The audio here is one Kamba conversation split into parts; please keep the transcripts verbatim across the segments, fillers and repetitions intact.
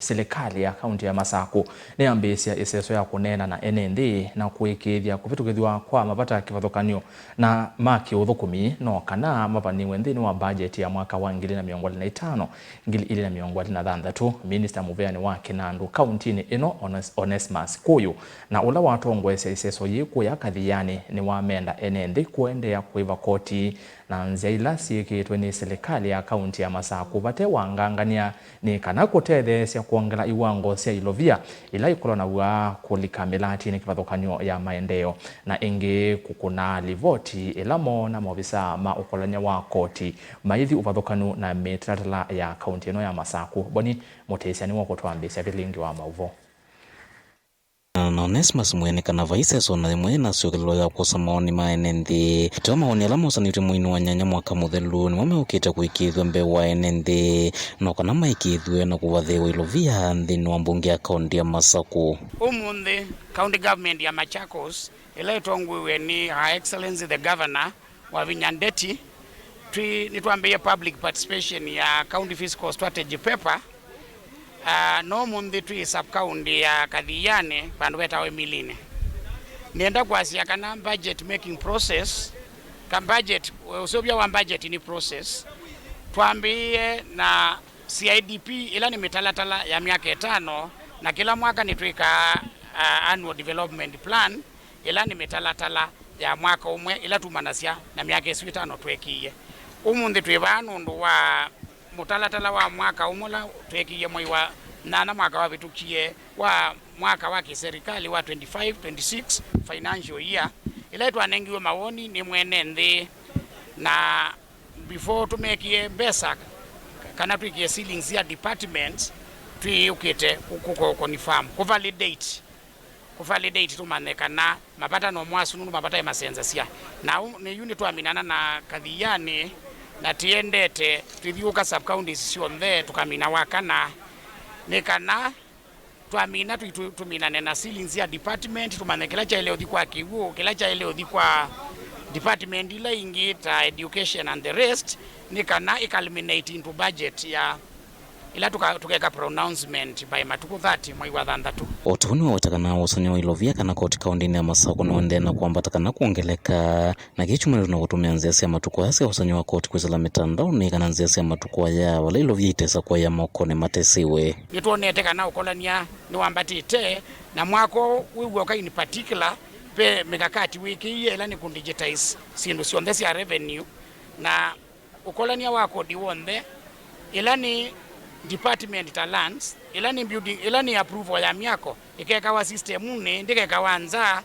Silikalĩ ya kaunti ya Masaku nĩyambĩĩsya ĩseso ya kũneena na ene nthĩ na kũĩkĩĩthya kũvĩtũkĩthw'a kwa mavata kĩvathũkany'o na ma kĩũthũkũmi no kana mavaniwe nthĩnĩ wa mbajeti ya mwaka wa ngili na mĩongo ĩlĩ na itano, ngili ĩlĩ na mĩongo ĩlĩ na thanthatũ. Minista mũvĩanĩ wa kĩnandũ kauntinĩ ĩno, Ones-, Onesmus Kũyũ, na ũla watongoesya ĩseso yĩĩ kũya Kathianĩ, nĩwamenda ene nthĩ kũendeea kũĩva koti na nzĩa ila syĩkĩĩtwe nĩ silikalĩ ya kaunti ya Masaku vate wangangany'a, nĩ kana kũtetheesya kwongela iwango sya ilovia ila ikolonaw'a kũlika mĩlatinĩ kĩvathũkany'o ya maendeeo, na ĩngĩ kũkũna livoti ĩla moona maovisaa ma ũkolany'a wa koti maithi ũvathũkanu na mĩtalatala ya kaunti ĩno ya Masaku. Boni Mũtĩsya nĩwe ũkũtwambĩĩsya vilingi wa maũvoo. Na Onesmus mwene kana vai ĩseso na ĩmwe yĩna syũkĩlĩlwa ya kwosa maoni ma ene nthĩ. Teo maoni ala mosanĩtw'e mweinĩ wa nyanya mwaka mũthelu nĩmo meũkĩte kũĩkĩĩthw'a mbee wa ene nthĩ, no kana maĩkĩĩthw'e na kũvathĩĩwa ilovia nthĩnĩ wa mbunge ya kaunti ya Masaku. Ũmũnthĩ, County Government ya Machakos, ĩla ĩtongoew'e nĩ Her Excellency the Governor, Wavinya Ndeti, twĩ, nĩtwambĩĩe public participation ya County Fiscal Strategy Paper, ah, no ũmũnthĩ twĩ sub county ya Kathianĩ, vandũ vetawa Ĩmilini. Nĩenda kwasya kana budget making process, ka budget, ũseũvya wa budget nĩ process. Twambĩĩe na C I D P, ĩla nĩ mĩtalatala ya myaka ĩtano, na kĩla mwaka nĩtwĩkaa, ah, annual development plan, ĩla nĩ mĩtalatala ya mwaka ũmwe ĩla tumanasya na myaka ĩsu ĩtano tweekĩie. Ũmũnthĩ twĩ vaa nũndũ wa mũtalatala wa mwaka ũmwe ũla tweekĩie mwei wa nyanya mwaka wavĩtũkie wa mwaka wa kĩserikali wa twenty-five twenty-six financial year, ĩla twanengiwe mawoni nĩ mwene nthĩ, na before tũmekĩe mbesa kana twĩkĩe ceilings sya departments, twĩũkĩte kũ-, kũ-, kũ-, confirm, kũ validate kũ validate tũmanye kana mavata no mo asu nũndũ mavata e masenzasya. Na ũ-, nĩ yu nĩtwaminana na Kathianĩ, na tĩendete twĩthiũka sub counties syonthe tũkamina wa kana, nĩ kana twamina tũ-, tũ-, tũminane na ceilings sya department, tũmanye kĩla kyaĩle ũthi kwa kĩw'ũ, kĩla kyaĩle ũthi kwa department ila ingĩ ta education and the rest, nĩ kana ĩ culminate into budget ya ĩla tũka-, tũkeka pronouncement by matukũ thirty mwei wa thanthatũ. O ta ũu nĩwaweta kana wosany'a wa ilovia kana koti kaũntĩnĩ ya Masakũ nĩũendee na kwambata kana kwongeleka, na kĩĩ kyumanĩtwe na kũtũmĩa nzĩa sya matukũ aya sya wosany'a wa koti kwĩsĩla mĩtandaonĩ kana nzĩa sya matukũ aya vala ilovia itesa kwaĩa mokonĩ matesiwe. Nĩtwonete kana ũkolany'a nĩwambatĩte, na mwaka ũũ wĩ w'oka in particular, ve mikakati wĩkĩie ĩla nĩ kũ digitize syĩndũ syonthe sya revenue, na ũkolany'a wa kodi w'onthe, ĩla nĩ department ta lands, ĩla nĩ building, ĩla nĩ approval ya myako, ĩkekawa system-nĩ, ndĩkekawa nza.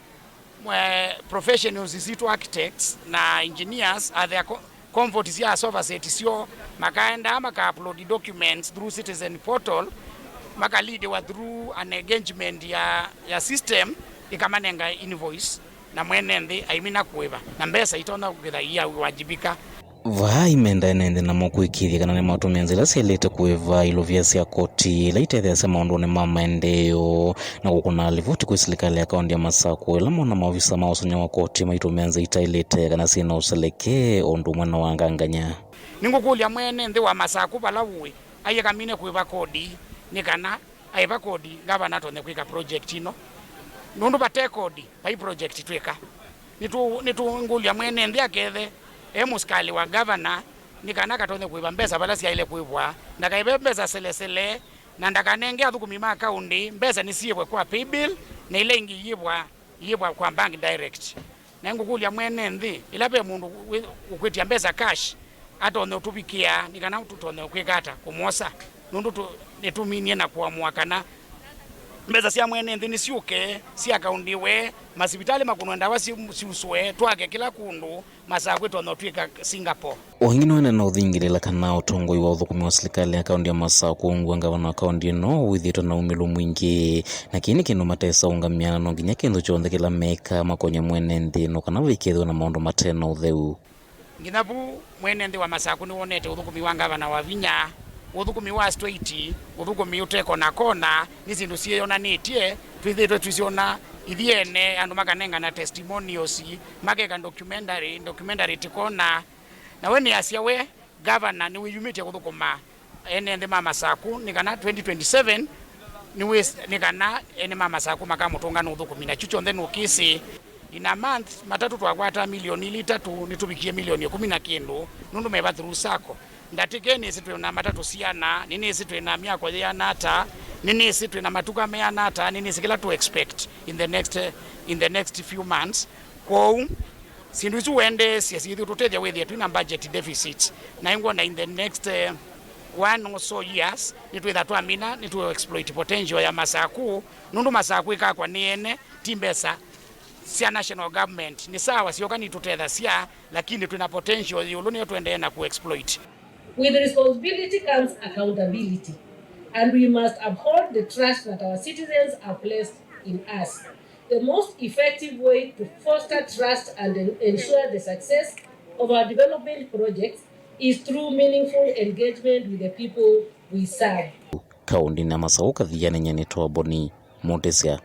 Eh, professionals sitũ, architects na engineers, athea ko-, convert sya sofa set syoo, makaendaa maka upload documents through citizen portal, makalidiwa through an engagement ya, ya system, ĩkamanenga invoice, na mwene nthĩ aimina kũĩva, na mbesa itonya kwĩtha iawajibika. Vaa imenda ene nthĩ namo kũĩkĩĩthya kana nĩmatũmĩa nzĩa ila syaĩlĩte kũĩva ilovia sya koti ila itetheeasya maũndũnĩ ma maendeeo, na kũkũna livoti kwĩ silikalĩ ya kaũntĩ ya Masakũ ĩla mona maovisa ma ũsany'a wa koti maitũmĩa nzĩa itaĩlĩte kana syĩ na ũselekee o ũndũ ũmwe na wangangany'a. Nĩngũkũlya mwene nthĩ wa Masakũ vala ũĩ, aikamine kũĩva kodi nĩ kana aĩva kodi, ngavana atonye kwĩka project ĩno, nũndũ vate kodi, vai project twĩka. Nĩtũ-, nĩtũngũlya mwene nthĩ akethe e mũsikalĩ wa ngavana, nĩ kana akatonye kũĩva mbesa vala syaĩle kũĩvwa, ndakaĩve mbesa selesele, na ndakanenge athũkũmi ma kaũntĩ mbesa nĩsiĩvwe kwa paybill, na ila ingĩ iyĩvwa, iyĩvwa kwa bank direct. Na ngũkũlya mwene nthĩ, ĩla ve mũndũ wĩ-, ũkwĩtya mbesa cash, atonye ũtũvikĩa, nĩ kana tũtonye kwĩka ata kũmwosa, nũndũ tũ-, nĩtũminie na kũamũa kana mbesa sya mwene nthĩ nĩsyũke, syakaũndiwe, masivitalĩ makũnwe, ndawa si-, siusũe, twake kĩla kũndũ, Masakũ ĩtonya ũtw'ĩka Singapore. O ĩngĩ nĩwaendeea na ũthingĩlĩla kana ũtongoi wa ũthũkũmi wa silikalĩ ya kaũntĩ ya Masakũ ũngua ngavana wa kaũntĩ ĩno wĩthĩĩtwe na umĩlo mwingĩ, na kĩĩ nĩ kĩndũ matesa ũngamĩa, na no nginya kĩndũ kyonthe kĩla meekaa makonye mwene nthĩ, no kana vaikethĩwe na maũndũ mate na ũtheu. Nginya vu mwene nthĩ wa Masakũ nĩwonete ũthũkũmi wa ngavana Wavinya, ũthũkũmi wa straight, ũthũkũmi ũte kona kona, nĩ syĩndũ syĩyonanĩtye, twĩthĩĩtwe tũisyona ithyĩ ene, andũ makanengana testimonials, makeka documentary, documentary tĩkona. Na we nĩasya we, ngavana nĩwĩyumĩtye kũthũkũma ene nthĩ ma Masakũ, nĩ kana twenty twenty-seven Nĩ wĩsĩ nĩ kana ene ma Masaku makamũtũnga nũthũkũmi, na kyu kyonthe nũkĩsĩ. In a month, matatũ twakwataa milioni ili itatu, nĩtũvikie milioni ĩkũmi na kĩndũ, nũndũ meva through sacco. Ndatĩke nĩsĩ twĩ na matatũ siana, nĩnĩsĩ twĩ na myako yĩana ata, nĩnĩsĩ twĩ na matuka meana ata, nĩnĩsĩ kĩla tũ expect in the next, in the next few months. Kwoou, syĩndũ isu wendeesye syĩthĩ ũtũtethya wĩthĩe twĩ na budget deficits. Na ĩngwona in the next, eh, one or so years, nĩtwĩtha twamina, nĩtũ exploit potential ya Masaku, nũndũ Masaku ĩkakwa nĩ ene, ti mbesa sya national government. Nĩ sawa, syoka nitũtethasya, lakini twĩ na potential yĩũlũ nĩyo tũendee na ku exploit. With responsibility comes accountability, and we must uphold the trust that our citizens have placed in us. The most effective way to foster trust and en- ensure the success of our development projects is through meaningful engagement with the people we serve. Kaũndĩnĩ ya Masaku Kathiani, nyie nĩ Toboni Mũtĩsya.